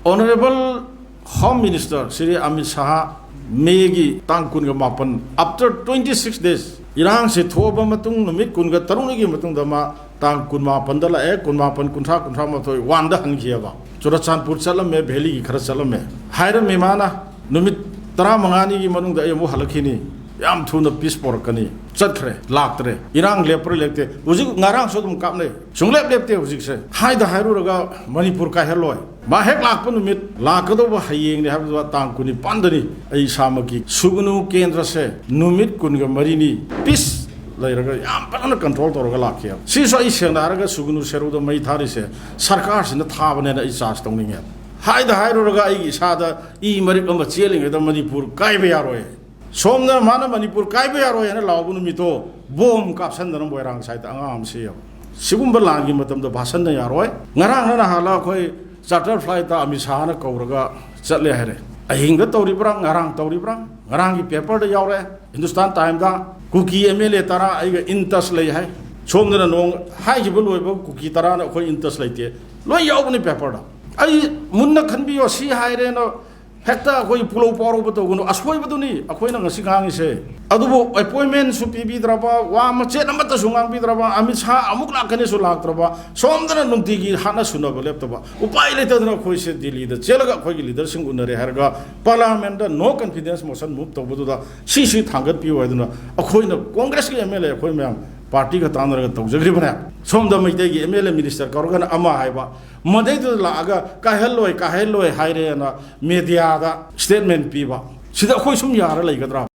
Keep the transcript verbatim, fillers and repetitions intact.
Honorable Home Minister Shri Amit Shah ꯃꯦꯒꯤ ꯇꯥꯡ ꯀꯨꯟꯒ ꯃꯥꯄꯟ, after twenty six days, ꯏꯔꯥꯡꯁꯦ ꯊꯣꯛꯑꯕ ꯃꯇꯨꯡ ꯅꯨꯃꯤꯠ ꯀꯨꯟꯒ ꯇꯔꯨꯛꯅꯤꯒꯤ ꯃꯇꯨꯡꯗ ꯃꯥ ꯇꯥꯡ ꯀꯨꯟꯃꯥꯄꯟꯗ ꯂꯥꯛꯑꯦ, ꯀꯨꯟꯃꯥꯄꯟ, ꯀꯨꯟꯊ꯭ꯔꯥ, ꯀꯨꯟꯊ꯭ꯔꯥ ꯃꯥꯊꯣꯏ ꯋꯥꯟꯗ ꯍꯟꯈꯤꯑꯕ꯫ ꯆꯨꯔꯆꯥꯟꯄꯨꯔ ꯆꯠꯂꯝꯃꯦ, ꯚꯦꯂꯤꯒꯤ ꯈꯔ ꯆꯠꯂꯝꯃꯦ꯫ ꯍꯥꯏꯔꯝꯃꯤ ꯃꯥꯅ, "ꯅꯨꯃꯤꯠ ꯇꯔꯥꯃꯉꯥꯅꯤꯒꯤ ꯃꯅꯨꯡꯗ ꯑꯩ ꯑꯃꯨꯛ ꯍꯜꯂꯛꯈꯤꯅꯤ, ꯌꯥꯝ ꯊꯨꯅ ꯄꯤꯁ ꯄꯣꯔꯛꯀꯅꯤ"꯫ ꯆꯠꯈ꯭ꯔꯦ, ꯂꯥꯛꯇ꯭ꯔꯦ꯫ ꯏꯔꯥꯡ ꯂꯦꯞꯄ꯭ꯔꯥ ꯂꯦꯞꯇꯦ꯫ ꯍꯧꯖꯤꯛ ꯉꯔꯥꯡꯁꯨ ꯑꯗꯨꯝ ꯀꯥꯞꯅꯩ, ꯁꯨꯡꯂꯦꯞ ꯂꯦꯞꯇꯦ꯫ ꯍꯧꯖꯤꯛꯁꯦ ꯍꯥꯏꯗ ꯍꯥꯏꯔꯨꯔꯒ ꯃꯅꯤꯄꯨꯔ ꯀꯥꯏꯍꯜꯂꯣꯏ꯫ ꯃꯥ ꯍꯦꯛ ꯂꯥꯛꯄ ꯅꯨꯃꯤꯠ, ꯂꯥꯛꯀꯗꯧꯕ ꯍꯌꯦꯡꯅꯤ ꯍꯥꯏꯕꯗꯨ ꯇꯥꯡ ꯀꯨꯟꯅꯤꯄꯥꯟꯗꯅꯤ꯫ ꯑꯩ ꯏꯁꯥꯃꯛꯀꯤ ꯁꯨꯒꯅꯨ ꯀꯦꯟꯗ꯭ꯔꯁꯦ ꯅꯨꯃꯤꯠ ꯀꯨꯟꯒ ꯃꯔꯤꯅꯤ ꯄꯤꯁ ꯂꯩꯔꯒ ꯌꯥꯝ ꯐꯖꯅ ꯀꯟꯇ꯭ꯔꯣꯜ ꯇꯧꯔꯒ ꯂꯥꯛꯈꯤꯑꯕ꯫ ꯁꯤꯁꯨ ꯑꯩ ꯁꯦꯡꯅ ꯍꯥꯏꯔꯒ ꯁꯨꯒꯅꯨ ꯁꯦꯔꯧꯗ ꯃꯩ ꯊꯥꯔꯤꯁꯦ ꯁꯔꯀꯥꯔꯁꯤꯅ ꯊꯥꯕꯅꯦꯅ ꯑꯩ ꯆꯥꯔꯖ ꯇꯧꯅꯤꯡꯉꯦ꯫ ꯍꯥꯏꯗ ꯍꯥꯏꯔꯨꯔꯒ ꯑꯩꯒꯤ ꯏꯁꯥꯗ ꯏ ꯃꯔꯤꯛ ꯑꯃ ꯆꯦꯜꯂꯤꯉꯩꯗ ꯃꯅꯤꯄꯨꯔ ꯀꯥꯏꯕ ꯌꯥꯔꯣꯏ꯫ ꯁꯣꯝꯗ ꯃꯥꯅ ꯃꯅꯤꯄꯨꯔ ꯀꯥꯏꯕ ꯌꯥꯔꯣꯏ ꯍꯥꯏꯅ ꯂꯥꯎꯕ ꯅꯨꯃꯤꯠꯇꯣ ꯕꯣꯝ ꯀꯥꯞꯁꯟꯗꯅ ꯃꯣꯏꯔꯥꯡ ꯁꯥꯏꯠꯇ ꯑꯉꯥꯡ ꯑꯃ ꯁꯤꯌꯦꯕ꯫ ꯁꯤꯒꯨꯝꯕ ꯂꯥꯟꯒꯤ ꯃꯇꯝꯗ ꯚꯥꯁꯟꯅ ꯌꯥꯔꯣꯏ꯫ ꯉꯔꯥꯡꯅ ꯅꯍꯥꯟꯂ ꯑꯩꯈꯣꯏ ꯆꯥꯔꯇꯔ ꯐ꯭ꯂꯥꯏꯠꯇ ꯑꯃꯤꯠ ꯁꯥꯍꯅ ꯀꯧꯔꯒ ꯆꯠꯂꯦ ꯍꯥꯏꯔꯦ꯫ ꯑꯍꯤꯡꯗ ꯇꯧꯔꯤꯕ꯭ꯔꯥ, ꯉꯔꯥꯡ ꯇꯧꯔꯤꯕ꯭ꯔꯥ? ꯉꯔꯥꯡꯒꯤ ꯄꯦꯄꯔꯗ ꯌꯥꯎꯔꯦ, ꯍꯤꯟꯗꯨꯁꯇꯥꯟ ꯇꯥꯏꯝꯗ꯫ ꯀꯨꯀꯤ ꯑꯦꯝ ꯑꯦꯜ ꯑꯦ ꯇꯔꯥ ꯑꯩꯒ ꯏꯟ ꯇꯁ ꯂꯩ ꯍꯥꯏ꯫ ꯁꯣꯝꯗꯅ ꯅꯣꯡ ꯍꯥꯏꯈꯤꯕ ꯂꯣꯏꯕ ꯀꯨꯀꯤ ꯇꯔꯥꯅ ꯑꯩꯈꯣꯏ ꯏꯟ ꯇꯁ ꯂꯩꯇꯦ꯫ ꯂꯣꯏ ꯌꯥꯎꯕꯅꯤ ꯄꯦꯄꯔꯗ꯫ ꯑꯩ ꯃꯨꯟꯅ ꯈꯟꯕꯤꯌꯣ, ꯁꯤ ꯍꯥꯏꯔꯦꯅ ꯍꯦꯛꯇ ꯑꯩꯈꯣꯏ ꯄꯨꯂꯧ ꯄꯥꯎꯔꯧꯕ ꯇꯧꯒꯅꯨ꯫ ꯑꯁꯣꯏꯕꯗꯨꯅꯤ ꯑꯩꯈꯣꯏꯅ ꯉꯁꯤ ꯉꯥꯡꯉꯤꯁꯦ꯫ ꯑꯗꯨꯕꯨ ꯑꯦꯄꯣꯏꯟꯃꯦꯟꯁꯨ ꯄꯤꯕꯤꯗ꯭ꯔꯕ, ꯋꯥ ꯃꯆꯦꯠ ꯑꯃꯠꯇꯁꯨ ꯉꯥꯡꯕꯤꯗ꯭ꯔꯕ, ꯑꯃꯤꯠ ꯁꯥꯍ ꯑꯃꯨꯛ ꯂꯥꯛꯀꯅꯤꯁꯨ ꯂꯥꯛꯇ꯭ꯔꯕ, ꯁꯣꯝꯗꯅ ꯅꯨꯡꯇꯤꯒꯤ ꯍꯥꯠꯅ ꯁꯨꯅꯕ ꯂꯦꯞꯇꯕ꯫ ꯎꯄꯥꯏ ꯂꯩꯇꯗꯅ ꯑꯩꯈꯣꯏꯁꯦ ꯗꯤꯜꯂꯤꯗ ꯆꯦꯜꯂꯒ ꯑꯩꯈꯣꯏꯒꯤ ꯂꯤꯗꯔꯁꯤꯡ ꯎꯅꯔꯦ ꯍꯥꯏꯔꯒ ꯄꯥꯔꯂꯥꯃꯦꯟꯗ ꯅꯣ ꯀꯟꯐꯤꯗꯦꯟꯁ ꯃꯣꯁꯟ ꯃꯨꯚ ꯇꯧꯕꯗꯨꯗ ꯁꯤꯁꯤ ꯊꯥꯡꯒꯠꯄꯤꯌꯨ ꯍꯥꯏꯗꯨꯅ ꯑꯩꯈꯣꯏꯅ ꯀꯣꯡꯒ꯭ꯔꯦꯁꯀꯤ ꯑꯦꯝ ꯑꯦꯜ ꯑꯦ ꯑꯩꯈꯣꯏ ꯃꯌꯥꯝ ꯄꯥꯔꯇꯤꯒ ꯇꯥꯟꯅꯔꯒ ꯇꯧꯖꯈ꯭ꯔꯤꯕꯅꯦ꯫ ꯁꯣꯝꯗ ꯃꯩꯇꯩꯒꯤ ꯑꯦꯝ ꯑꯦꯜ ꯑꯦ ꯃꯤꯅꯤꯁꯇꯔ ꯀꯧꯔꯒꯅ ꯑꯃ ꯍꯥꯏꯕ, ꯃꯗꯩꯗꯨꯗ ꯂꯥꯛꯑꯒ ꯀꯥꯏꯍꯜꯂꯣꯏ, ꯀꯥꯏꯍꯜꯂꯣꯏ ꯍꯥꯏꯔꯦꯅ ꯃꯦꯗꯤꯌꯥꯗ ꯁ꯭ꯇꯦꯠꯃꯦꯟ ꯄꯤꯕ꯫ ꯁꯤꯗ ꯑꯩꯈꯣꯏ ꯁꯨꯝ ꯌꯥꯔ ꯂꯩꯒꯗ꯭ꯔꯥ?